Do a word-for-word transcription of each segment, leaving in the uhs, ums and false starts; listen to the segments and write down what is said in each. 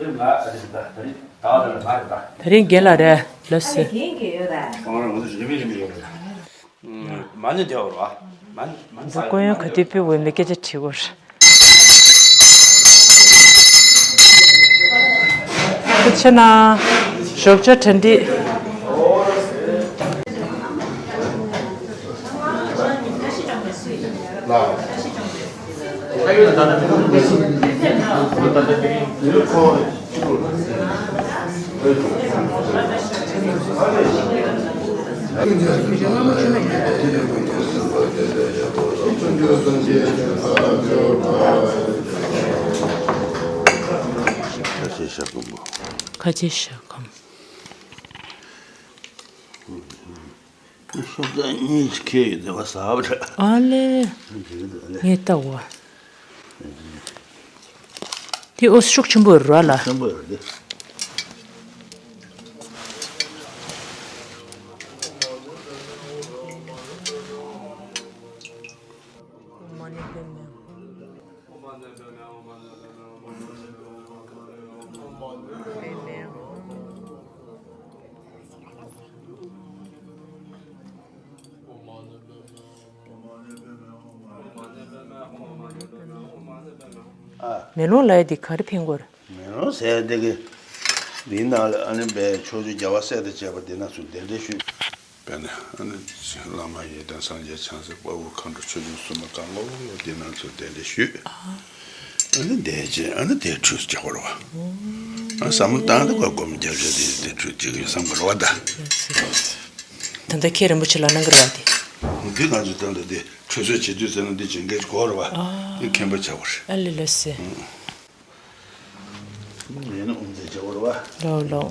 ད་རིང་རྒན་ལགས་རེད་ལགས་སེ། མ་ཎི་བརྒྱབ་རོགས། མ་ཎི་མ་ཎི་ས་ཀོ་ཡོན་ག་དུས་སྤེལ་འོས་མེད་སྐད་ཆ་དྲི་དགོས། ཁུ་ཆེ་ན་ཞོགས་ཇ་གྲ་སྒྲིག་ཁ་ཆེ་ཤ་སྐམ་པོ། ཁ་ཆེ་ཤ་སྐམ། ཤ་ཚ་གཉིས་ཁྱེར་ཡོད་དེ་བ་ཟ་བ་རེད། ཨ་ལེ། ངས་ལྟ་བ། དེ་ཨོ་ཤུགས་ཆེན་པོ་ར་ལ། ཆེན་པོ་ཡོད་དེ། མེ་ལོང་ལབ་ཡ་འདི་ག་རེ་ཕན་གོ་རེད། མེ་ལོང་ཟེར་ཡ་འདི་གི་འདིའི་ནང་ལ་ཨ་ནི་པའི་ཕྱོགས་བཅུའི་རྒྱལ་བ་སྲས་དང་བཅས་པ་འདི་ན་ཚུར་གདན་འདྲེན་ཞུས། དཔེར་ན་ཨ་ནི་བླ་མ་ཡི་དམ་སངས་རྒྱས་བྱང་སེམས་དཔའ་བོ་མཁའ་འགྲོ་ཆོས་སྐྱོང་སྲུང་མ་གང་ག་འདི་ན་ཚུར་གདན་འདྲེན་ཞུས། ཨ་ནི་འདས་རྗེས་ཨ་ནི་དེ་ཁྲུས་རྒྱག་དགོས་རེད་བ། ཨ་བསམ་བློ་བཏང་སྟེ་ཁོ་སྒོམ་རྒྱབ་བྱས་དེ་དེ་ཁྲུས་རྒྱག་གི་བསམ་དགོས་རེད་བ་ད། ད་ལྟ་མཁན་རིན་པོ་ཆེ་ལ་གནང་གི་རེད་བ་དེ། འདི་ང་ཚོ་ད་ལྟ་དེ་ཁྲུས་གསོལ་བྱེད་དུས་ཟེར་ན་འདི་བྱེད་མཁན་དགོས་རེད་བ། ཨ། འདི་མཁན་པོ་བྱ་དགོས་རེད། ཨ་ལེ་ལགས་སེ། ཡིན་ན་དབུ་མཛད་བྱ་བར་བ། ལའོ་ལའོ།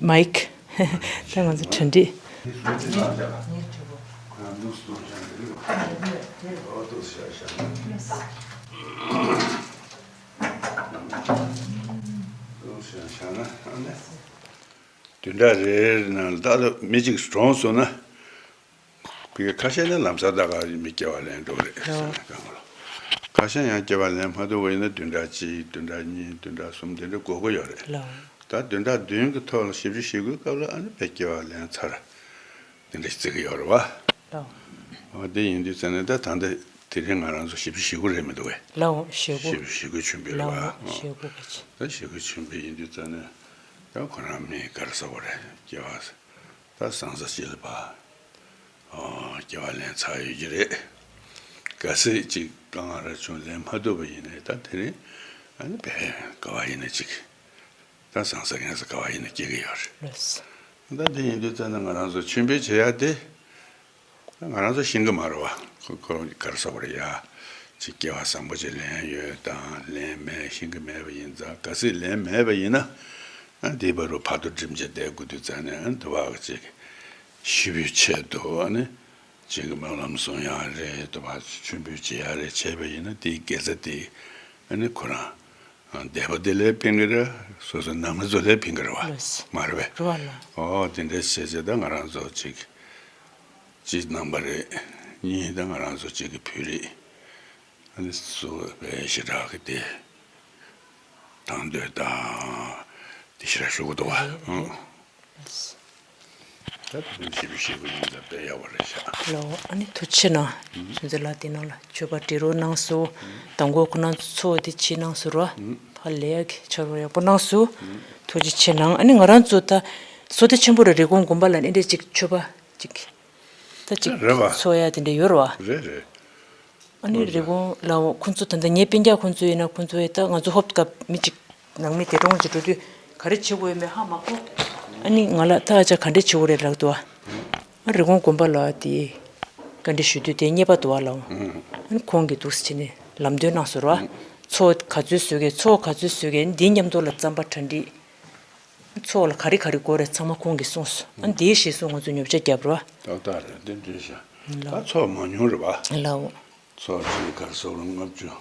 མའིཀ་ད་ང་ཚོ་གྲ་སྒྲིག་བདུན་ཕྲག་རེ་རེ་ནང་ལ་ད་ལོ་མི་གཅིག་གྲོངས་སོང་ན། བི་ཁ་ཤས་ནི་ལམ་སང་ད་ག་མི་སྐྱེ་བ་ལེན་འགྲོ་གི་རེད་ཟེར་ནས་གང་ག་ལོ། ཁ་ཤས་ཡང་སྐྱེ་བ་ལེན་མ་ཐུབ་པ་ཡིན་ན་བདུན་ཕྲག་གཅིག་བདུན་ཕྲག་གཉིས་བདུན་ཕྲག་གསུམ་དེ་འདྲ་འགོར་གི་ཡོད་རེད། ལོ། ད་བདུན་ཕྲག་བདུན་གྱི་ཐོག་ལ་བཞི་བཅུ་ཞེ་དགུའི་སྐབས་ལ་ཨ་ནི་དཔེ་སྐྱེ་བ་ལེན་ཚར་དེ་འདྲ་ཞིག་བརྩི་གི་ཡོད་རེད་བ། ལོ། འོ་དེ་ཡིན་དུས་ཙང་ནས་ད་ད་ལྟ་དེ་རིང་ང་རང་ཚོ་བཞི་བཅུ་ཞེ་དགུ་རེད་མི་འདུག་གས། ལོ་ཞེ་དགུ། བཞི་བཅུ་ཞེ་དགུ་ཆུན་པོའི་རེད་བ། ལོ་ཞེ་དགུ་ག་ཅི། ད་ཞེ་དགུ་ཆུན་པོ་ཡིན་དུས་ཙང་ནས་ད་ཁོ་རང་མི་ག་རེ་ཟེར་དགོས་རེད་སྐྱེ་བ། ད་ཟང་ཟ་ཅི་ལ་བ། ཨོ་སྐྱེ་བ་ལེན་ཚར་ཡོད་ཀྱི་རེད། གལ་སྲིད་ཅིག་དཀའ་ངལ་ར་བྱུང་ལེན་མ་ཐུབ་པ་ཡིན་ནའི་ད་དེ་རིང་ཨ་ནི་བས་ག་བ་ཡིན་ན་ཅིག་ད་ཟང་ཟ་ངན་ཟ་ག་བ་ཡིན་ན་སྐྱེ་གི་ཡོད་རེད། ལགས་སོ། ད་དེ་ཡིན་དུས་ཙང་ན་ང་རང་ཚོ་མཆོད་འབུལ་བྱེད་ཡ་དེ། ང་རང་ཚོ་ཤེས་ཀྱི་མ་རེད་བ། ཁོ་ཁོ་ག་རེ་ཟེར་དགོས་རེད་ཡ། ཅིག་སྐྱེ་བ་བཟང་པོ་ཅིག་ལེན་ཡོད་དང་ལེན་མེད་ཤེས་ཀྱི་མེད་པ་ཡིན་ཙང་གལ་སྲིད་ལེན་མེད་པ་ཡིན་ན། ཨ་དེའི་བར་དུ་བར་དོ་འགྲིམ་བྱས་བསྡད་དགོས་དུས་ཙང་ནས་ཨ་དུ་བ་ཅིག་ཞི་བའི་ཆེད་དུ་ཨ་ནི་ཅིག་སྨོན་ལམ་གསུང་ཡག་རེད་དུ་བ་མཆོད་འབུལ་བྱེད་ཡག་རེད་བྱས་པ་ཡིན་ན་དེའི་དགེ་རྩ་དེ་ཨ་ནི་ཁོ་རང་འདས་པ་དེ་ལ་ཕན་གི་རེད། སོ་སོ་ནང་མི་ཚོ་ལ་ཕན་གི་རེད་བ། ལགས་སོ། མ་རེད་པས། རེད་བ་ལགས། ཨོ་དེ་འདྲ་བྱས་བྱས་ད་ང་རང་ཚོ་ཅིག་གཅིག་གནང་པ་རེད། གཉིས་ད་ང་རང་ཚོ་གཅིག་གི་བུ་རེད། ཨ་ནི་སུ་བས་ཞེ་དྲག་གི་དེ་དང་འདོད་དང་དེ་ཞེ་དྲག་ཞུ་གི་འདུག་བ། ཨང་། ད་དུང་ཞེ་པོ་ཞེ་པོ་ཡིན་ཙང་དཔེ་ཡག་པོ་རེད་ཤག་ལོ། ཨ་ནི་ཐུགས་རྗེ་ཆེ་གནང་། ཚུན་ཚོད་ལ་དེ་ནང་ལ་མཆོད་པ་འབྲི་རོགས་གནང་སོ། དང་པོ་ཁོ་ན་ཚོ་དེ་ཕྱི་གནང་སོ་རོ། ཧ་ལས་ཀྱི་ཆ་རོགས་ཡག་པོ་གནང་སོ། ཐུགས་རྗེ་ཆེ་གནང་། ཨ་ནི་ང་རང་ཚོ་ད་བསོད་བདེ་ཆེན་པོ་ར་རི་ཀོན་དགོན་པ་ལ་ཨ་ནི་འདྲ་ཅིག་མཆོད་པ་ཅིག་ད་ཅིག་རེད་བ། འཚོགས་ཡ་དེ་འདྲ་ཡོད་རེད་བ། རེད་རེད། ཨ་ནི་རི་བོང་ལའོ་ཁོང་ཚོ་ད་ལྟ་ངའི་སྤུན་ཀྱག་ཁོང་ཚོ་ཡིན་ན་ཁོང་ཚོ་ཡིན་ད་ང་ཚོ་ཧོབ་སྐབས་མི་གཅིག་ནང་མི་དེ་གྲོངས་ཀྱི་འགྲོ་དུས་ག་རེ་བྱེད་དགོས་ཡོད་མེད་ཧ་མ་གོ། ཨ་ནི་ང་ལ་ད་ཨ་ཅག་ག་འདྲས་བྱེད་དགོས་རེད་ལབ་འདུག་ཨ། ཨ་རི་བོང་དགོན་པ་ལ་དེ་བཀའ་འདྲི་ཞུ་དུས་དེ་རྙེད་པ་འདུག་ཨ་ལའོ། ཨ་ནི་ཁོང་གིས་འདུག་སེ་བྱས་ནས་ལམ་སྟོན་གནང་སོང་ར། ཚོགས་ག་ཚོད་བཟོ་གས་ཚོགས་ག་ཚོད་བཟོ་གས་འདིའི་མཉམ་དུ་ལ་རྩམ་པ་གྲ་སྒྲིག་ཚོགས་ལ་ག་རེ་ག་རེ་དགོས་རེད་ཚང་མ་ཁོང་གིས་གསུངས་སོང་། ཨ་འདིའི་གཞི་བཟུང་ང་ཚོ་ཉོ་ཆ་བརྒྱབ་རོགས། ཏག་ཏག་རེད་དེ་འདྲའི་ཤ། ལའོ། ད་ཚོགས་མང་ཉུང་རེད་བ། ལའོ། ཚོགས་ཆེན་གར་སོགས་ལ་ལྔ་བཅུ།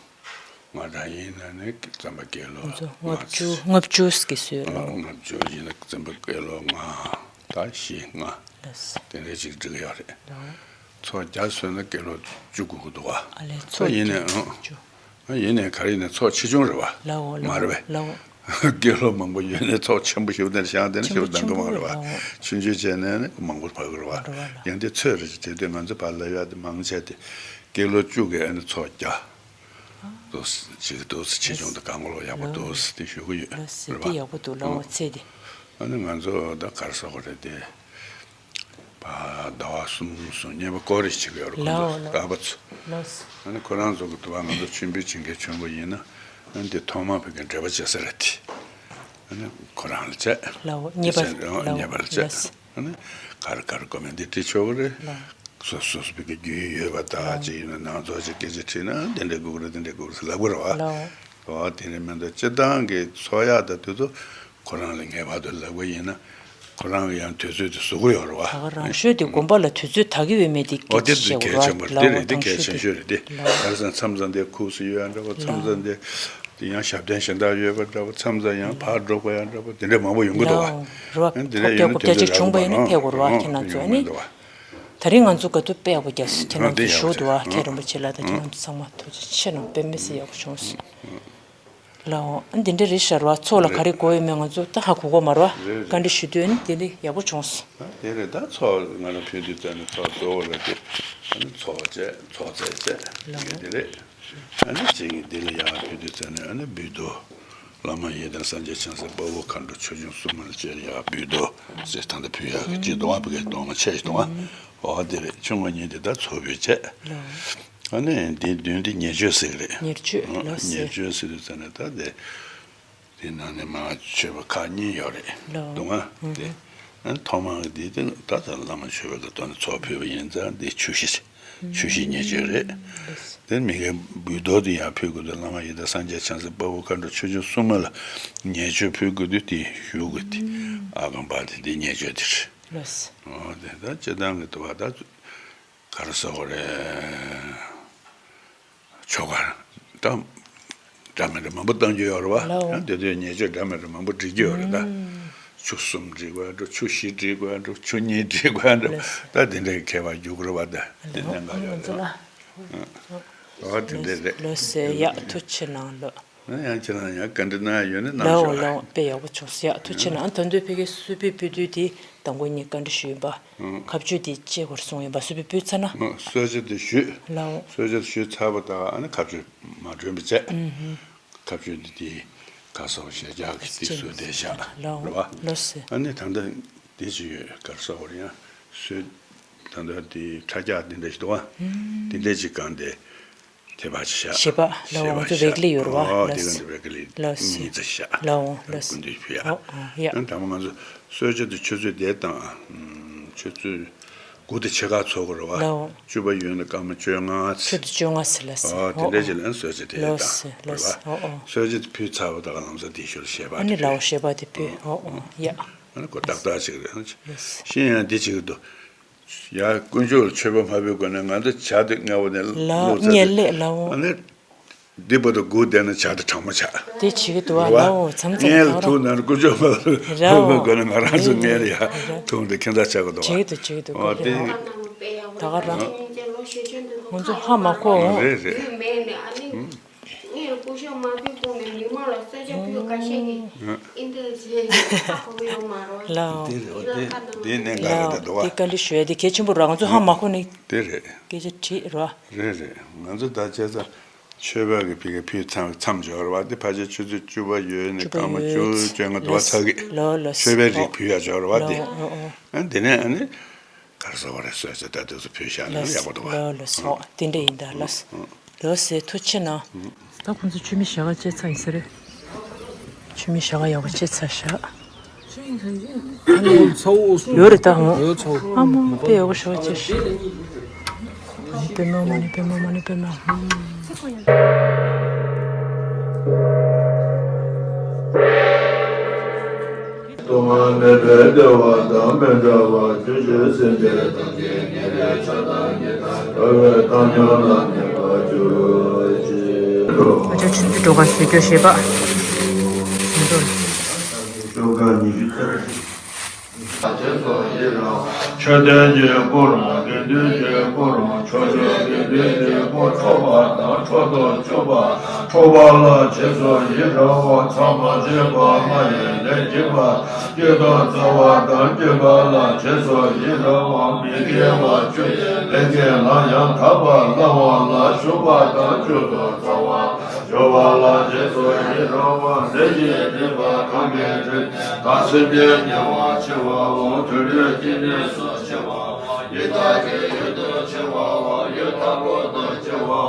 ང་རང་ཡིན་ན་ནི་རྩམ་པ་ཀེ་ལོ་ལྔ་བཅུ་ལྔ་བཅུ་ཟེར་གི་བཟོས་ལའོ། ལྔ་བཅུ་ཡིན་ན་རྩམ་པ་ཀེ་ལོ་ལྔ། ད་བཞི་ལྔ། ལགས། དེ་འདྲའི་ཅིག་འགྲིག་གི་ཡོད་རེད། ལའོ། ཚོགས་བརྒྱ་བཟོས་ན་ཀི་ལོ་བཅུ་དགོས་ཀྱི་འདུག་བ། ཨ་ལས། ཚོགས་ཡིན་ནའི་ཨང་། ཨ་ཡིན་ནའི་ག་རེ་ཡིན་ནའི་ཚོགས་ཆེ་ཆུང་རེད་བ། ལའོ་ལའོ་མ་རེད་པས། ལའོ། ཀི་ལོ་མང་པོ་ཡོད་ནའི་ཚོགས་ཆེན་པོ་ཞིག་དེར་བཞག་དེ་ནི་ཞིག་འདང་གི་མ་རེད་བ། ཆུང་ཆུང་བྱས་ནས་ནི་མང་པོ་བབས་ཀྱི་རེད་བ། རེད་བ་ལ། ཡང་དེ་ཚོད་རེ་ཞིག་བྱས་དུས་ང་ཚོ་ཕར་ལབ་ཡག་དེ་མང་ཆེ་དེ་ཀི་ལོ་བཅུ་གི་ཨ་ནི་ཚོགས་བརྒྱ། དུ་ཅིག་དུ་ཆེ་ཆུང་དུ་གང་གོ་ལོ་ཡག་པོ་དུ་དེ་ཞུ་གི་ཡོད་ལོ་སི་རེད་དེ་བ། ཡག་པོ་འདུག་ལའོ་ཚེ་དེ། ཨ་ནི་ང་ཚོ་ད་ག་རེ་ཟེར་དགོས་རེད་དེ། ཕ་ཟླ་བ་གསུམ་གསུམ་གཉིས་པ་སྐོར་རེ་བྱེད་ཀྱི་ཡོད་རེད་ཁོང་ཚོ་ལའོ་ལའོ་ག་པ་ཚོ། ལོ་སི། ཨ་ནི་ཁོ་རང་ཚོ་གི་དུ་བ་ང་ཚོ་མཆོད་འབུལ་བྱེད་མཁན་བྱུང་བ་ཡིན་ན་ཨ་ནི་དེ་ཐོག་མ་ཕ་གི་འབྲེལ་བ་བྱེད་ས་རེད་དེ། ཨ་ནི་ཁོ་རང་ལ་བྱས། ལའོ་གཉིས་པ། ཨ་ནི་ལའོ་ཁ་ར་ཁ་ར་ཀོ་མེན་ཏི་འབྲི་ཆོག་གི་རེད། ལའོ། སོ་སོ་སོ་པའི་གི་རྒྱུས་ཡོད་པ་དག་ཅིག་ཡིན་ན་ནང་ཚོགས་ཅིག་སྐད་ཆ་དྲིས་ན་འདི་འདྲ་དགོས་ཀྱི་རེད་འདི་འདྲ་དགོས་ཀྱི་རེད་ལབ་དགོས་རེད་བ། ལའོ། འོ་དེ་རེད་མི་འདུག་སྤྱིར་བཏང་གི་ཚོགས་ཡག་དང་དུས་ཚོད་ཁོ་རང་ལ་ངེས་པར་དུ་ལབ་དགོས་ཡིན་ན་ཁོ་རང་གི་ཡང་དུས་ཚོད་དེ་བཟོ་གི་ཡོད་རེད་བ། ད་ག་རང་ཤོས་དེ་དགོན་པ་ལ་དུས་ཚོད་ད་གི་ཡོད་མེད་དེ་འོ་དེ་སྐད་ཆ་དེ་བཤད་དགོས་གལ་ཆེན་པོ་རེད། དེ་རེད་དེ་གལ་ཆེན་ཤོས་རེད་དེ། ལའོ། ག་རེ་ཟེར་ན་མཚམས་མཚམས་དེ་ཁུག་སུ་ཡོད་ཡ་འདྲ་བོ་མཚམས་མཚམས་དེ་དེ་ཡང་ཞབས་བརྟན་གཞན་དག་ཡོད་པ་འདྲ་བོ་མཚམས་མཚམས་ཡང་ཕར་འགྲོ་དགོས་ཡ་འདྲ་བོ་དེ་འདྲ་མང་པོ་ཡོང་གི་འདུག་བ། ལའོ། རེད་བ། དེ་འདྲ་ཕར་ཡོང་ན་རྒྱག་དགོས་དེ་རྒྱག་ཆེ་འདྲ་ཆུང་པ་ཡིན་ན་ཡོང་གི་ཕེབས་དགོས་རེད་བ། འདུག་ཁྱེད་རང་ཚོ་ཡོང་ཨ་ནི། གི་འདུག་བ། ད་རིང་ང་ཚོ་ག་དུས་དཔེ་ཡག་པོ་རྒྱག་སོང་ཁྱེད་རང་ཚོ་ཞུ་འདུག་བ། མཁན་རིན་པོ་ཆེ་ལགས་དང་ཁྱེད་རང་ཚོ་ཚང་མ་ཐུགས་རྗེ་ཆེ་གནང་། དཔེ་མི་སྲིད་ཡག་པོ་བྱུང་སོང་། ལའོ། ཨ་འདི་འདྲ་རེད་ཤག་རེད་བ། ཚོགས་ལ་ག་རེ་དགོས་ཡོད་མེད་ང་ཚོ་ད་ཧ་གོ་གོ་མ་རེད་བ། རེད་རེད། བཀའ་འདྲི་ཞུ་དུས་ཨ་ནི་དེ་ནི་ཡག་པོ་བྱུང་སོང་། ཨ་དེ་རེད། ད་ཚོགས་ང་རང་ཕུལ་དུས་ཙམ་ནས་ཚོགས་གཙོ་བོ་ལ་དེ་ཨ་ནི་ཚོགས་བཅས་ཚོགས་བཅས་བཅས་ལའོ། དེ་རེད། ཨ་ནི་གཅིག་གིས་འདི་ལ་ཡར་ཕུལ་དུས་ཙམ་ནས་ཨ་ནི་འབུལ་རྡོ། བླ་མ་ཡི་དམ་སངས་རྒྱས་བྱང་སེམས་དཔའ་བོ་མཁའ་འགྲོ་ཆོས་སྐྱོང་སྲུང་མ་ལ་བཅས་ཡར་འབུལ་རྡོ་ཟེར་ད་ལྟ་ཕུལ་ཡག་གི་གཅིག་གཏོང་བ་བུ་གའི་གཏོང་མ་ཆེ་ཞིག་གཏོང་བ། འོ་དེ་རེད། ཆུང་བ་གཉིས་དེ་ད་ཚོགས་ཕུལ་བྱས། ཨ་ནི་འདི་མདུན་དེ་ཉེར་སྤྱོད་ཟེར་གི་རེད། ཉེར་སྤྱོད་ལོ་ཟེར། ཉེར་སྤྱོད་ཟེར་དུས་ཙམ་ནས་ད་དེ། དེ་ནང་ནས་མ་མཆོད་པ་ཁག་གཉིས་ཡོད་རེད། ལོ། འདུག་ཨ། དེ་ཨ་ཐོག་མ་གི་དེ་དེ་ད་ལྟ་བླ་མ་མཆོད་པའི་གི་ཐོག་ནས་ཚོགས་ཕུལ་བ་ཡིན་ཙང་དེ་ཆུ་བཞི་ཆུ་བཞི་ཉེར་སྤྱོད་རེད། དེ་མི་གའི་འབུལ་རྡོག་དེ་ཡང་ཕུལ་དགོས་དུས་བླ་མ་ཡི་དམ་སངས་རྒྱས་བྱང་སེམས་དཔའ་བོ་མཁའ་འགྲོ་ཆོས་སྐྱོང་སྲུང་མ་ལ་ཉེར་སྤྱོད་ཕུལ་དགོས་དུས་དེ་གཞུག་གི་དེ་ཨ་གམ་པ་དེ་དེ་ཉེར་སྤྱོད་དེ་རེད། ལོ། འོ་དེ་ད་སྤྱིར་བཏང་གི་འདུག་བ་ད། ག་རེ་ཟེར་དགོས་རེད། ཆོ་ག་ད་འདྲ་མི་འདྲ་མང་པོ་གཏང་རྒྱུ་ཡོད་རེད་བ། ལའོ། ཡང་དེ་དུས་ཉེར་སྤྱོད་འདྲ་མི་འདྲ་མང་པོ་སྒྲིག་རྒྱུ་ཡོད་རེད་ད། ཆུ་གསུམ་སྒྲིག་དགོས་འགྲོ། ཆུ་བཞི་སྒྲིག་དགོས་འགྲོ། ཆུ་གཉིས་སྒྲིག་དགོས་འགྲོ། ལེ། ད་དེ་འདྲའི་ཁྱད་པར་འགྱུར་གི་རེད་བ། ད་དེ་ལེ། གནད་འགག་ཡོད་རེད་ད། ཨ་དེ་འདྲ་རེད། ལོ་ཟེར་ཡག་ཐུགས་རྗེ་ཆེ་གནང་ལོ། ཡང་ཁྱེད་རང་ཡང་བཀའ་འདྲི་གནང་ཡ་ཡོད་ན་གནང་ལའོ་ཤོག་ཨ། ལའོ་དཔེ་ཡག་པོ་བྱུང་སོང་། ཡག་ཐུགས་རྗེ་ཆེ་གནང་། ཨ་ད་དུང་ཕ་གིའི་གསོལ་ཕུད་ཕུལ་དུས་དེ་དང་པོ་ཉིད་བཀའ་འདྲི་ཞུས་ཡིན་པ། ཁ་གཅོད་དེ་བཅད་དགོས་གསུངས་ཡིན་པ། གསོལ་ཕུད་ཕུལ་ཚར་ན། གསོལ་ཇ་དེ་ཞུས། ལའོ། གསོལ་ཇ་དེ་ཞུས་ཚར་བ་དང་ཨ་ནི་ཁ་གཅོད་མ་གྲོན་པ་བྱས། ཁ་གཅོད་དེ་དེ་ག་སོགས་ཞལ་རྒྱག་གི་དེ་གསོལ་དེ་བཞག་ལའོ། རེད་བ། ལོ་ཟེར། ཨ་ནི་ད་ལྟ་དེ་ཅི་ཡོད་ག་སོགས་རེད་ཡང་གསོལ། ད་ལྟ་དེ་ཁྲ་རྒྱག་དེ་འདྲ་ཞིག་འདུག་བ། དེ་འདྲ་ཅིག་གང་དེ། དེ་བ་ཅི་བཞག་བཞེས་པ་ལ་བཞེས་པ་འོང་ཚོ་བཞག་བེག་ལི་ཡོད་རེད་བ། ཨོ་ལ་དེ་ག་འདི་བེག་ལི་ལ་གཉིས་ཙམ་བཞག་ལ་འོང་ལ་སྐུ་མདུན་ཕུལ་ཡ། ཨོ་ཨོ་ཡ། ཨ་ད་མ་ང་ཚོ་གསོལ་ཇ་དེ་ཆུ་ཚོད་བརྒྱད་དང་ཆུ་ཚོད་དགུ་དེ་ཕྱེད་ཀ་ཚོགས་དགོས་རེད་བ། ལ་འོང་། བཅུ་པ་ཡོད་ན་སྐར་མ་བཅོ་ལྔ་ཚེ། ཆུ་ཚོད་བཅོ་ལྔ་ཚེ་ལ་སི། ཨོ་དེ་འདྲ་ཅིག་ལ་གསོལ་ཇ་དེ་ལ་དང་རེད་བ། ཨོ་ཨོ། གསོལ་ཇ་དེ་ཕུལ་ཚར་བ་ད་ག་ལམ་སང་དེ་ཤོར་བཞེས་པ་ཨ་ནི་དེ་ལ་འོང་བཞེས་པ་དེ་ཕུལ། ཨོ་ཨོ་ཡ། ཨ་ནི་ཁོ་ཏག་ཏག་ཅིག་རེད། ཤེས་ཡང་འདི་ཅིག་འདུག་ཡ་དཀོན་མཆོག་ལ་མཆོད་པ་མ་ཕུལ་དགོས་ན་ང་ཚོ་ཇ་དེ་སྔ་བོ་ནས་ལ་བླུགས་ཚར་ངས་ཏེ། ལས་ལ་འོ། ཨ་ནི་འདི་བར་དུ་སྒུག་བསྡད་ན་ཇ་དེ་གྲང་མོ་ཆགས། དེ་བྱེད་ཀྱི་འདུག་ཨ། རེད་བ། ལའོ་མཚམས་མཚམས་ངས་ལ་ཐུག་ན་དཀོན་མཆོག་མ་ཕུལ་དགོས་ན་ང་རང་ཚོ་ངས་ལ་ཡ་ཐུག་འདི་ཁྱད་མཚར་ཆགས་ཀྱི་འདུག་བྱེད་ཀྱི་འདུག་བྱེད་ཀྱི་འདུག་ཨ་དེ། ད་ག་རང་ང་ཚོ་ཧ་མ་གོ་འོང་། རེད་རེད། ངས་སྐུ་ཞབས་མ་ཕེབས་གོང་ནས་མི་མང་ལ་གསོལ་ཇ་ཕུལ་ཁ་ཤས་ཀྱིས་ཨིན་དེ་ཞེས་ཧ་གོ་གི་ཡོད་མ་རེད། ལའོ། དེ་རེད། དེ་དེ་ནས་ང་ལའོ་རེད་ད་འདུག་དེ་བ། བཀའ་འདྲི་ཞུ་ཡ་དེ་གལ་ཆེན་པོ་རེད། ང་ཚོ་ཧ་མ་གོ་ནས། དེ་རེད། སྐད་ཆ་དྲིས་རོ། རེད་རེད། ང་ཚོ་ད་བྱས་ཙང་མཆོད་པ་གི་ཕ་གི་ཕུལ་མཚམས་མཚམས་འཇོག་རེད་བ། དེ་ཕལ་ཆེར་ཆུ་ཚོད་བཅུ་པ་ཡོལ་ནས་བཅུ་པ་སྐར་མ་ཡོལ་བཅུ་བཅོ་ལྔ་འདུག་བ་ལོས་ཚར་གི། ལོ་ལོས། མཆོད་པའི་རིགས་ཕུལ་ཡ་འཇོག་རེད་བ། དེ་ལོ་ཨོ་ཨོ། ཨ་དེ་ནས་ཨ་ནི། ག་རེ་ཟེར་བ་རེད། གསོལ་ཇ་ད་དུས་སུ་ཕུལ་བཞག་ན་ཡག་པོ་འདུག་བ། ལོ་ལོ་སོ། དེ་འདྲ་ཡིན་ད་ལོ། ལོ་ཟེར་ཐུགས་རྗེ་ཆེ་གནང་། ད་ཁོང་ཚོ་མཆོད་མེ་ཞག་བཅད་ཚར་ཡིན་ས་རེད། མཆོད་མེ་ཞག་ཡག་པོ་བཅད་ཚར་བཞག་ཡོད་རེད་ད་ཧོ། ཨ་མ་དཔེ་ཡག་པོ་ཞག་བཅད་ཤག་མ་ཎི་པདྨ་མ་ཎི་པདྨ་མ་ཎི་པདྨ། ཐོག་མ་མེད་པའི་བདེ་བ་དང་མི་འབྲལ་བར། བྱང་ཆུབ་སེམས་དཔའི་ཐམས་ཅད་ཉེ་བའི་ཆ་དང་ཉེ་དང་འབྲེལ་བའི་དམ་ཉམས་ལ་གནས་པར་གྱུར་ཅིག་ཨ་ཅག་ཆུ་ཚོད་འགྲོ་ག་ཟེར་སྐྱོ་ཤེས་པ། ཆུ་ཚོད་ཉི་ཤུ་རྩ་གཅིག་རྗེས་སུ་ཡི་རང་། མཆོད་རྟེན་གྱི་སྐུ་རུ་དགེ་འདུན་གྱི་སྐུ་རུ་ཕྱོགས་བཅུའི་དགེ་འདུན་གྱི་སྐུ་འཕྲོག་པ་དང་འཕྲོག་ཏུ་བཅུག་པ། འཕྲོག་པ་ལ་རྗེས་སུ་ཡི་རང་བ། མཚམས་མ་བཅད་པ་ལྔ་ཡི་ལས་བགྱིས་པ། བསྐྱེད་དང་རྩ་བ་དང་བསྐྱེད་པ་ལ་རྗེས་སུ་ཡི་རང་བ། མི་དགེ་བ་བཅུ་ཡི་ལས་ཀྱི་ལམ་ཡང་དག་པར་བླང་བ་ལ་ཞུགས་པ་དང་མཆོག་ཏུ་རྩ་བ། སྦྱོར་བ་ལ་རྗེས་སུ་ཡི་རང་བ། ལས་ཀྱི་སྡིག་པ་གང་གིས་བསྒྲིབས། ད་སེམས་ཅན་དགེ་བ་ཆེ་བའོ། དུད་འགྲོའི་སྐྱེ་གནས་སུ་སྐྱེ་བའོ། ཡི་དྭགས་ཀྱི་ཡུལ་དུ་སྐྱེ་བའོ། ཡུལ་དམ་པོ་དུ་སྐྱེ་བའོ།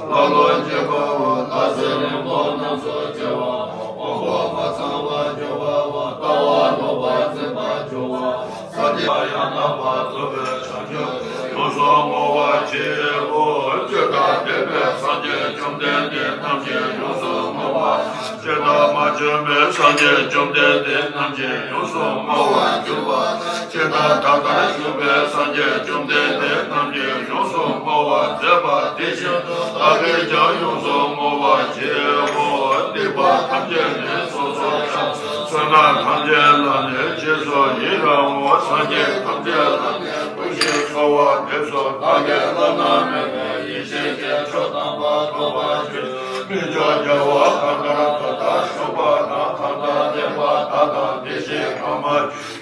ཀླ་ཀློ་སྐྱེ་བའོ། ལྷ་སྲིན་མི་འམ་རྣམས་སུ་སྐྱེ་བའོ། དབང་པོ་མ་ཚང་བར་གྱུར་པའོ། ལྟ་བ་ལོག་པར་འཛིན་པར་གྱུར་པའོ། སངས་རྒྱས་ཡང་དག་པར་རྫོགས་པའི་བྱང་ཆུབ་ཡོངས་སུ་བསྔོ་བར་བགྱིའོ། བཅོས་ཐབས་མེད་པའི་སངས་རྒྱས་བཅོམ་ལྡན་འདས་རྣམས་ཀྱིས་ཡོངས་སུ་བསྔོ་བར། བཅོས་ཐབས་མ་བྱུང་བའི་སངས་རྒྱས་བཅོམ་ལྡན་འདས་རྣམས་ཀྱིས་ཡོངས་སུ་བསྔོ་བར་གྱུར་པ། བཅོས་ཐབས་ད་ལྟར་བཞུགས་པའི་སངས་རྒྱས་བཅོམ་ལྡན་འདས་རྣམས་ཀྱིས་ཡོངས་སུ་བསྔོ་བར་མཛད་པ་དེ་བཞིན་དུ་བདག་གིས་ཀྱང་ཡོངས་སུ་བསྔོ་བར་བགྱིའོ། སྡིག་པ་ཐམས་ཅད་ནི་སོ་སོར་བཤགས། བསོད་ནམས་ཐམས་ཅད་ལ་ནི་རྗེས་སུ་ཡི་རང་ངོ་། སངས་རྒྱས་ཐམས་ཅད་ལ་ནི་བཀུར་ཞིང་གསོལ་བ་འདེབས་སོ། བདག་གིས་བླ་ན་མེད་པའི་ཡེ་ཤེས་ཀྱི་མཆོག་དམ་པ་ཐོབ་པར་འགྱུར། དམན་མཆོག་རྒྱལ་བ་གང་ལྟར་དུ་བདག་བཞུགས་པ་དང་། གང་ལྟར་བསྟན་པ་དག་དང་དེ་བཞིན་གང་མ་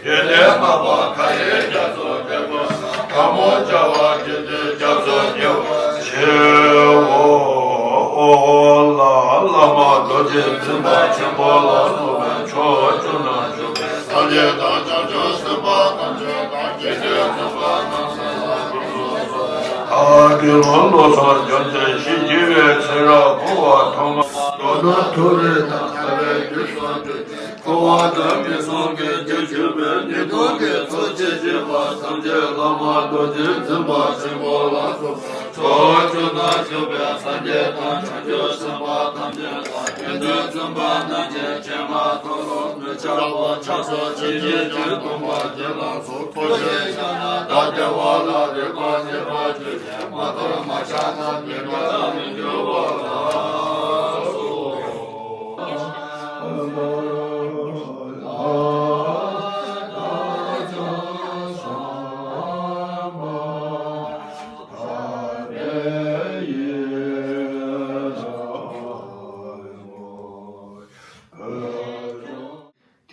ཡོན་ཏན་མ་པ་མཁའ་ཡི་རྒྱ་མཚོ་འདྲ་བ། ཐལ་མོ་སྦྱར་བ་ཅན་དེ་སྐྱབས་སུ་ཉེ་བར་མཆིའོ། ཨོ་ལ་བླ་མ་རྡོ་རྗེ་འཛིན་པ་ཆེན་པོ་ལ་སོགས་པའི་ཕྱོགས་བཅུ་ན་བཞུགས་པའི་སངས་རྒྱས་དང་བྱང་ཆུབ་སེམས་དཔའ་ཐམས་ཅད་དང་། དགེ་འདུན་འཛིན་པ་རྣམས་ལ་ཕྱག་འཚལ་ལོ། ད་གིན་བློ་བཟང་འཇམ་དཔལ་ཞེས་བགྱི་བའི་ཚེ་རབས་འཁོར་བ་ཐོག་མ། མདོར་ན་མཐོ་རིས་དང་ཐར་པའི་རྒྱུ་སུ་འགྲོ། འཁོར་བ་དང་ངན་སོང་གི་རྒྱུར་གྱུར་པའི་ཉེས་ལྟུང་གི་ཚོགས་ཆེན་བཅས་པ་ཐམས་ཅད་བླ་མ་རྡོ་རྗེ་འཛིན་པ་ཆེན་པོ་ལ་སོགས་པའི་ཕྱོགས་བཅུ་ན་བཞུགས་པའི་སངས་རྒྱས་དང་བྱང་ཆུབ་སེམས་དཔའ་ཐམས་ཅད་དང་། དགེ་འདུན་འཛིན་པ་རྣམས་ཀྱི་སྤྱན་སྔར་མཐོལ་ལོ་ནུབ་ཕྱོགས་པ་ཕྱག་སོར་ཕྱིན་ཆད་ཀྱང་སྟོང་པ་དེ་ལ་སོགས་མཐོ་ཞིང་བཤགས་ན་བདག་བདེ་བ་ལ་རེག་པ་ཉེས་པར་གྱུར་ཅིང་མ་དོར་མ་བཤགས་ན་དེ་འདྲ་མི་འགྱུར་བ་ལགས་སོ།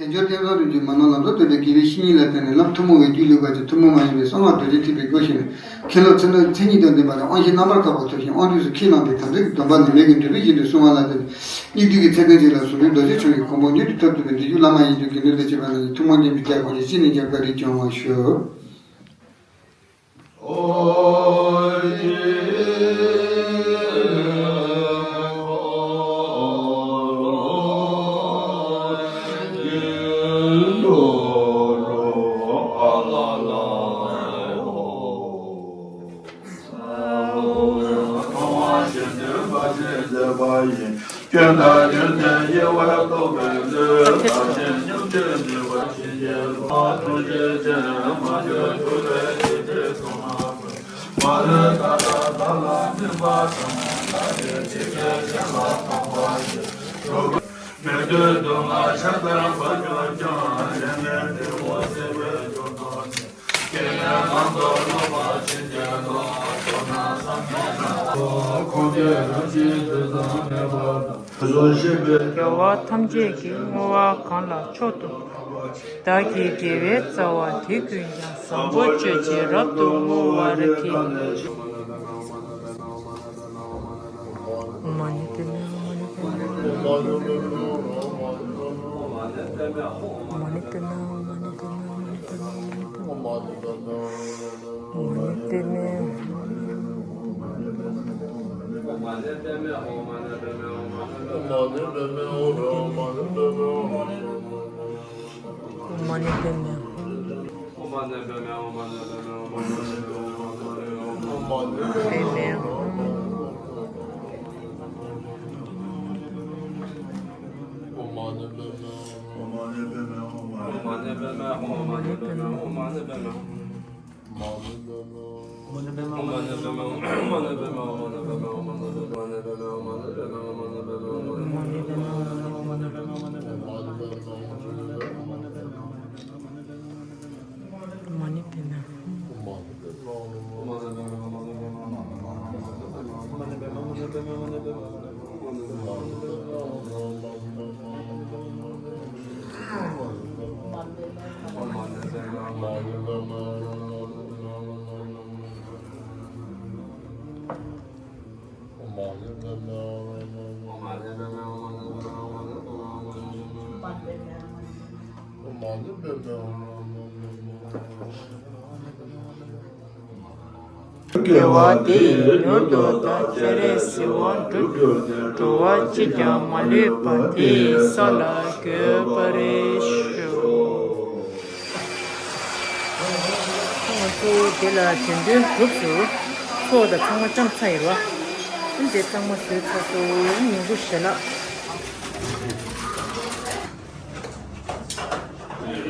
དལ་འབྱོར་རྟེན་བཟང་རིན་ཆེན་མ་ནོར་ལམ་དུ་སྟོན་པའི་དགེ་བའི་བཤེས་གཉེན་ལ་བརྟེན་ནས་ལམ་ཐུན་མོང་བའི་རྒྱུ་ལེགས་པ་དང་ཐུན་མོང་མ་ཡིན་པའི་གསང་སྔགས་རྡོ་རྗེ་ཐེག་པའི་སྒོ་ཞིག་ནས་མཁན་སློབ་མཚན་ཐོ་མཚན་ཉིད་དང་ལྡན་པ་དང་དབང་བཞི་རྣམ་པར་དག་པ་ཐོབ་ཤིང་དབང་དུས་སུ་ཁས་བླངས་པའི་དམ་ཚིག་གི་སྡོམ་པ་ནི་མེད་ཀྱང་འགྲུབ་པའི་བཞིན་དུ་བསྲུང་བ་ལ་བརྟེན་ནས་སྙིགས་དུས་ཀྱི་ཚེ་ཐེངས་གཅིག་ལ་གཟུགས་ལུས་རྡོ་རྗེ་འཆང་གི་གོ་འཕང་མྱུར་དུ་ཐོབ་ཐུབ་པའི་འདོད་ཆུ་བླ་མ་ཡིན་གྱི་དགེ་འདུན་ལ་བྱེད་པ་ན་ཡང་ཐུན་མོང་མཉམ་པའི་རྒྱ་གོང་ཞིང་ཅི་ནས་ཀྱང་བཀའ་དྲིན་སྐྱོང་བར་ཞུ། སྐྱོན་དང་ཡོན་ཏན་དབྱེ་བ་རྟོགས་པའི་བློས། བདག་གཞན་མཉམ་བརྗེ་ནུས་པ་ཕྱིན་ཅི་ལོག་ཐུགས་རྗེ་ཅན། མ་གྱུར་ཐུབ་པའི་ཡེ་ཤེས་ཐོག་མར་བཀོད། མ་ལུས་ལྟ་ཐག་བདག་ལ་སྨིན་པ་དང་། བདག་གིས་ཐེག་པའི་གཞན་ལ་སྤང་བ་ཡི། མི་མཐུན་སྡུག་བསྔལ་ཆར་ལྟར་བབས་གྱུར་ཀྱང་། ཡེ་ནས་འབྲས་བུ་སྲིད་པའི་རྒྱུར་རྟོགས་ནས། རྒྱལ་བ་ཐམས་ཅད་ཀྱི་བསྔོ་བ་གང་ལ་མཆོག་ཏུ། བདག་གི་དགེ་བའི་རྩ་བ་དེ་ཀུན་ཀྱང་། བཟང་པོ་སྤྱོད་ཅིང་རབ་ཏུ་བསྔོ་བར་བགྱི། དགེ་བ་འདི་ཡིས་མྱུར་དུ་བདག་སྤྱན་རས་གཟིགས་དབང་དུ་གྱུར་ཅིག་འགྲོ་བ་གཅིག་ཀྱང་མ་ལུས་པ་དེ་ཡི་ས་ལ་འགོད་པར་ཤོག་ང་ཚོ་དེ་ལ་དོན་དོན་གྲུབ་སོང་། ཚོགས་དང་ཚང་མ་བཅོམ་ཚར་ཡོད་པ། འདི་ཚང་མ་བཟོས་ཚར་སོང་། ཉིན་གུང་ཞལ་ལག་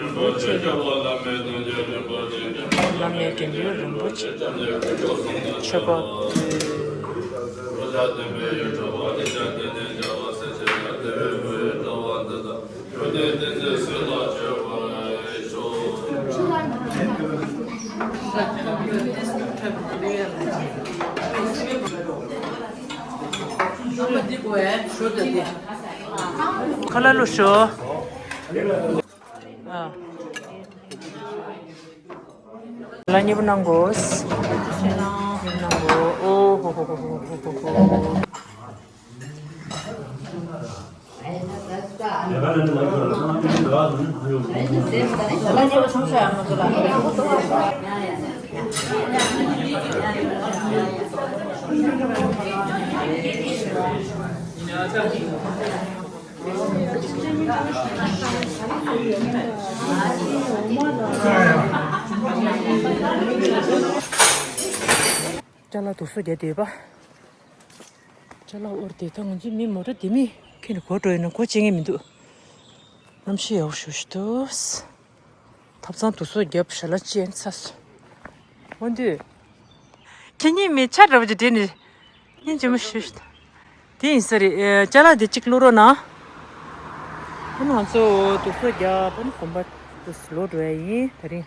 རིན་པོ་ཆེ། བླ་མའི་དགེ་འདུན་རིན་པོ་ཆེ། མཆོད་པ་ཕུལ། ཁ་ལ་ལོ་ཤོ། ཨ། ལ་མཉེས་པོ་གནང་དགོས། མཉེས་པོ་གནང་དགོས། ཨོ་ཧོ་ཧོ། ཅ་ལག་དུ་སོ་རྒྱ་དེ་པ། ཅ་ལག་འོར་དེ་ད་ང་ཚོའི་མི་མོ་ཊ་དེ་མི་ཁྱོན་ནས་གོ་འགྲོ་ཡོད་ན་གོ་ཅི་ངེས་མི་འདུག་གནམ་གཤིས་ཡག་པོ་ཞུ་ཞུ་འདུག་ཐབ་ཚང་དུ་སོ་རྒྱབ་ཞལ་ལག་ཅན་ཚ་སོ། འོ་འདུག་ཁྱེད་གཉིས་མི་ཆ་འདྲ་པོ་ཅིག་འདྲེས་ནས་སྙིང་རྗེ་མོ་ཞུ་ཞུ། དེ་ཡིན་ས་རེད། ཅ་ལག་དེ་གཅིག་བླུག་རོགས་གནང་། ཨ་ནི་ང་ཚོ་དུ་སོ་རྒྱབ་ཨ་ནི་དགོན་པ་དུ་ལོག་འགྲོ་ཡ་ཡིན། ད་རིང་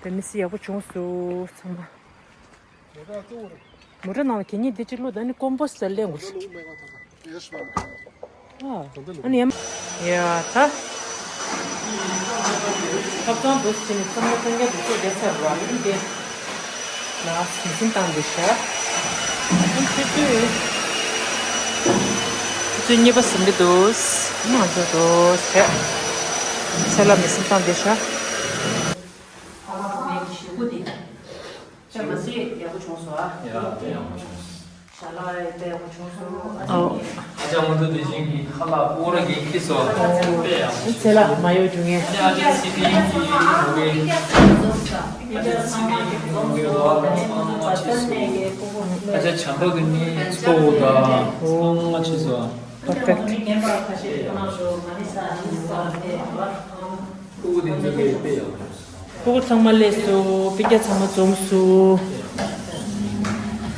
དེ་མི་སི་ཡག་པོ་བྱུང་སོང་ཚང་མ། མོ་ཊ་ནང་ལ་གད་སྙིགས་འདི་གཅིག་བླུགས། ད་ནི་ཀོམ་པོ་སི་ལེན་དགོས། ཨ་ནི་ཡ་ད་ཐབ་ཚང་འདུག་ཟེར་ནས་ཚང་མ་ཚང་རྒྱ་འདུག་ཚོ་རྒྱ་ཚར་བ་ཡིན་ཏེ། ལ་སིམ་སིམ་བཏང་འདུག་ཤག་ཨ་ཁྱོད་ཚོས་ཁྱོད་ཚོས་གཉིས་པ་ཟིན་གྱི་འདུག་མ་འགྲོ་འགྲོ་བྱས། ཚེ་ལ་མི་སིམ་བཏང་འདུག་ཤག་ཨ་མ་ཁོ་མེད་ཀྱི་ཞེ་པོ་དེ། ཅག་མ་སི་ཡག་པོ་བྱུང་སོང་ཨ། ཡ་དཔེ་ཡག་པོ་བྱུང་སོང་། ཞལ་ལག་ཡ་དཔེ་ཡག་པོ་བྱུང་སོང་ཨ། ཨོ། ཨ་ཅག་མུ་ཏུ་དེ་བཞིན་གྱི་ཁ་ལག་པོ་ར་གི་ཁི་སོ་དཔེ་ཡག་པོ་བྱུང་སོང་། ཚེ་ལ་མ་ཡོད་རྒྱུ་ངེས། ཨ་ནི་ཨ་ཅག་སི་པི་གི་མུ་གེ། ཨ་ཅག་སི་པི་གི་མུ་གེ་ལོ་ཨ་ཚང་མ་ཆེ་སོང་། ཨ་ཅག་བྱམས་པ་གི་ནི་ཚོ་བོ་ད་ཚང་མ་ཆེ་སོང་ཨ། པར་ཕེག་ཊི། ཕྲུ་གུ་དེ་ཚོ་གི་དཔེ་ཡག་པོ་བྱུང་སོང་། ཕྲུ་གུ་ཚང་མ་སླེབས་སོང་། སྤུན་ཀྱག་ཚང་མ་འཛོམས་སོང་།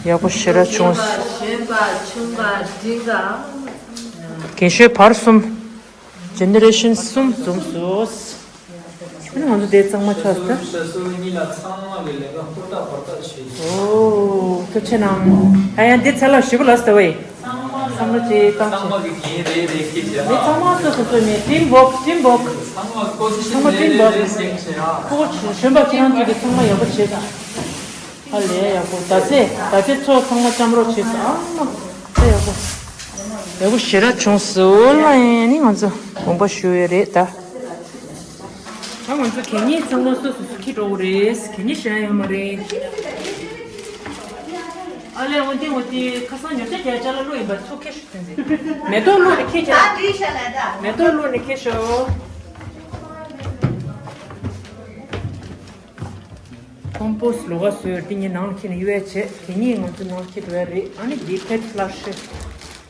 ཡག་པོ་ཞེ་དྲག་བྱུང་སོང་། གཞོན་པ་ཆུང་བ་འབྲིང་བ། རྒན་གཞོན་བར་གསུམ། ཇེ་ནེ་རེ་ཤན་གསུམ་འཛོམས་སོང་། ཨ་ནི་ང་ཚོ་དེ་གཙང་མ་ཆགས་སོང་། ད་སོ་གཉིས་ལ་ཚང་མ་གི་ལས་ཀ་ཧུར་ཐག་འབད་ཐག་བྱས་སོང་། ཨོ། ཐུགས་རྗེ་ཆེ་གནང་། ཨ་ཡ་འདི་ཚེ་ལ་ཞེ་པོ་ལ་སྟེར་བ་ཡིན། ཚང་མ་ཚང་མ་ཅིག་བཏང་ཚང་མ་ཆེ། གི་འགན་རེ་རེ་འཁྱེར་བྱས་ཨ། འདི་ཚང་མ་སོ་སོ་སོ་ནས་ཊིམ་ཝོག་ཊིམ་ཝོག་ཚང་མ་པོ་ཟི་ཤན་ཚང་མ་རེ་ཊིམ་ཝོག་རེ་རེ་འཁྱེར་བྱས་ཨ། ཁོ་གཞོན་པ་ཁྱེད་རང་ཚོ་གི་ཚང་མ་ཡག་པོ་བྱས་ཙང་། ཨ་ལས་ཡག་པོ། ད་ཚེ་ད་ཚེ་ཚོ་ཚང་མ་བཅོམ་རོགས་བྱས་ཙང་། ཨ་མ་ཚེ་ཡག་པོ། ཡག་པོ་ཞེ་དྲག་བྱུང་སོང་ལ། ཨེ་ནི་ང་ཚོ་དགོངས་པ་ཞུ་ཡས་རེད་ད། ད་ང་ཚོ་གད་སྙིགས་ཚང་མ་སོ་སོ་སོ་འཁྱེར་འགྲོ་གི་རེད། གད་སྙིགས་བཞག་ཡོད་མ་རེད། ཨ་ལས་འོ་དེ་འོ་དེ་ཁ་སང་ཉོ་ཆ་རྒྱག་ཅ་ལག་བླུགས་ཡིན་པ་ཚུར་ཁྱེར་ཤོག་ཟེར་ཟེར། མེ་ཏོག་བླུགས་ནས་ཁྱེར་ཤོག་མེ་ཏོག་བླུགས་ནས་ཁྱེར་ཤོག་ཀོམ་པོ་སི་ལོགས་ཀ་བཟོས་ཡོད་དེ་ངས་ནང་ལ་ཁྱེར་ནས་གཡུག་ཡ་བྱས། གད་སྙིགས་ང་ཚོ་ནང་ཁྱེར་འགྲོ་ཡ་རེད། ཨ་ནི་འདི་པེ་ཊི་ལ་ཤི།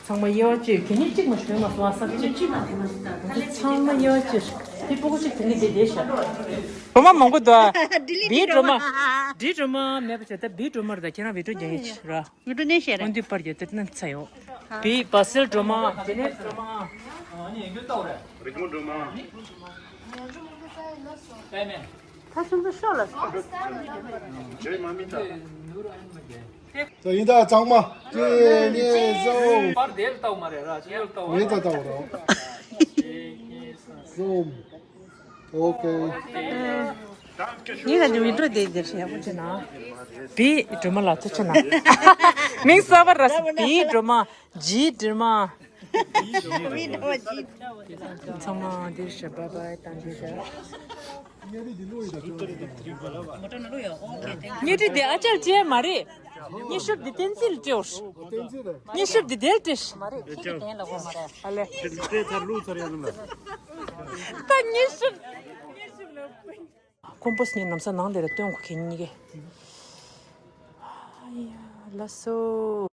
ཚང་མ་དབྱེ་བ་བཅས། གད་སྙིགས་གཅིག་མ་ཞོན་མ་སོང་ཨ། ས་གཅིག་གཅིག་མ་དེ་མ་ཞིག་ད་ཚང་མ་དབྱེ་བ་བཅས། དེ་སྤུ་གུ་གཅིག་དེ་ནི་དེ་བསྡད་ཤག་སྒྲོལ་མ་མང་པོ་འདུག་ཨ། ལྡི་ལི་བིའི་སྒྲོལ་མ། བིའི་སྒྲོལ་མ་མེད་པ་བྱས། ད་བིའི་སྒྲོལ་མ་རེད། ད་ཁྱེད་རང་བི་ཌིའོ་རྒྱག་མཁན་ཅིག་ར། བི་ཌིའོ་ནས་བཤད་རེད། འོན་ཏེ་པར་རྒྱག་དེ་ན་ཚ་ཡོད། བིའི་བྷ་སིལ་སྒྲོལ་མ། དེ་ནས་སྒྲོལ་མ། རིག་མོ་སྒྲོལ་མ། ད་ཆུང་ཆུང་ཤོག་ལ། ད་ཡིན་ད་གཙང་མ། གཅིག་གཉིས་ དེར་ལྟ་བ་མ་རེད་ར། ཅི་ལ་ལྟ་བ། ངས་ད་ལྟ་བ་ར། གསུམ། ཨོ་ཁེ། ངས་ད་ནི་བི་ཌི་ཡོ་དེ་དེར་ཞེ་པོ་ཅི་ན། བི་སྒྲོལ་མ་ལ་ཐུགས་ཆེ་གནང་། མིང་གསར་པ་ར། བི་སྒྲོལ་མ། ཇི་སྒྲོལ་མ། ཚང་མ་འདིར་བཞག་པ་བའི་དང་འདིར་བཞག། བརྙན་འཕྲིན་དེ་ཨ་ཅག་བཅས་མ་རེད། བརྙན་ཤོབ་འདི་བསྟན་འཛིན་ལ་སྤྲད། བརྙན་ཤོབ་འདི་དེར་སྤྲད། མ་རེད། ཁྱེད་ཀྱི་དེན་ལ་གོ་མ་རེད། ཨ་ལེ། ད་བརྙན་ཤོབ། ཀོམ་པོ་སི་ནི་ནམ་ས་ནང་དེ་ལ་སྟོན་གོ་ཁེ་གཉིས་ཀས། ཨ་ཡ་ལ་སོ།